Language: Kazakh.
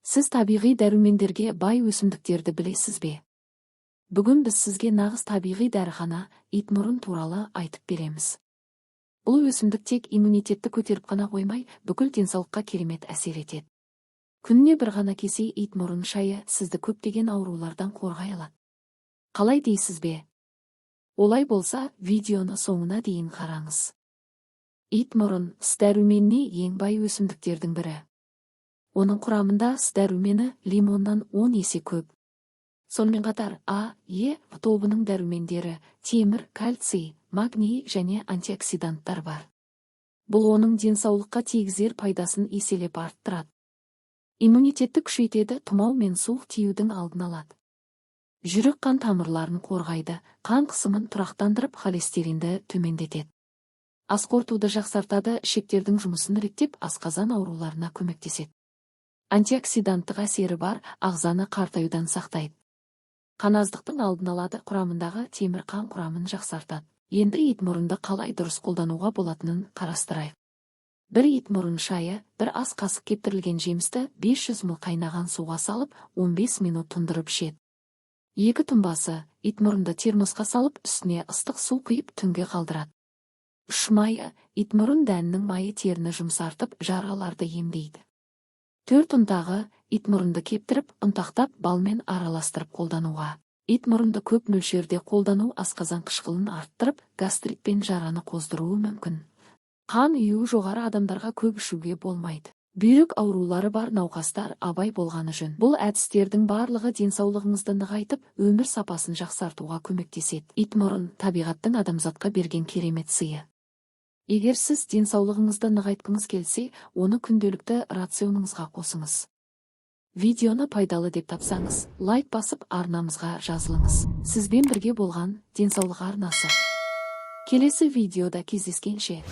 Сіз табиғи дәрумендерге бай өсімдіктерді білесіз бе? Бүгін біз сізге нағыз табиғи дәріхана – итмұрын туралы айтып береміз. Бұл өсімдік тек иммунитетті көтеріп қана қоймай, бүкіл денсаулыққа керемет әсер етеді. Күніне бір ғана кесе итмұрын шайы сізді көптеген аурулардан қорғай алады. Қалай дейсіз бе? Олай болса, видеоны соңына дейін қараңыз. Итмұрын – С дәруменіне ең бай өсімдіктердің бірі. Оның құрамында С дәрумені лимоннан 10 есе көп. Сонымен қатар А, Е, В тобының дәрумендері, темір, кальций, магний және антиоксиданттар бар. Бұл оның денсаулыққа тигізер пайдасын еселеп арттырады. Иммунитетті күшейтеді, тұмау мен суық тиюдің алдын алады. Жүрек қан тамырларын қорғайды, қан қысымын тұрақтандырып, холестеринді төмендетеді. Ас қорытуды жақсартады, ішектердің жұмысын реттеп, асқазан ауруларына көмектеседі. Антиоксиданттық әсері бар, ағзаны қартаюдан сақтайды. Қаназдықтың алдын алады, құрамындағы темір қан құрамын жақсартады. Енді итмұрынды қалай дұрыс қолдануға болатынын қарастырайық. Бір итмұрын шайы: бір ас қасық кептірілген жемісті 500 мл қайнаған суға салып, 15 минут тұндырып ішеді. Екі тұнбасы: итмұрынды термосқа салып, үстіне ыстық су құйып, түнге қалдырады. Үш майы: итмұрын дәнінің майы теріні жұмсартып, жараларды емдейді. Төрт ұнтағы: итмұрынды кептіріп, ұнтақтап, балмен араластырып қолдануға. Итмұрынды көп мөлшерде қолдану асқазан қышқылын арттырып, гастрит пен жараны қоздыруы мүмкін. Қан ұюы жоғары адамдарға көп ішуге болмайды. Бүйрек аурулары бар науқастар абай болғаны жөн. Бұл әдістердің барлығы денсаулығыңызды нығайтып, өмір сапасын жақсартуға көмектеседі. Итмұрын – табиғаттың адамзатқа берген керемет сыйы. Егер сіз денсаулығыңызды нығайтқыңыз келсе, оны күнделікті рационыңызға қосыңыз. Видеоны пайдалы деп тапсаңыз, лайк басып, арнамызға жазылыңыз. Сізбен бірге болған Денсаулық арнасы. Келесі видеода кездескенше!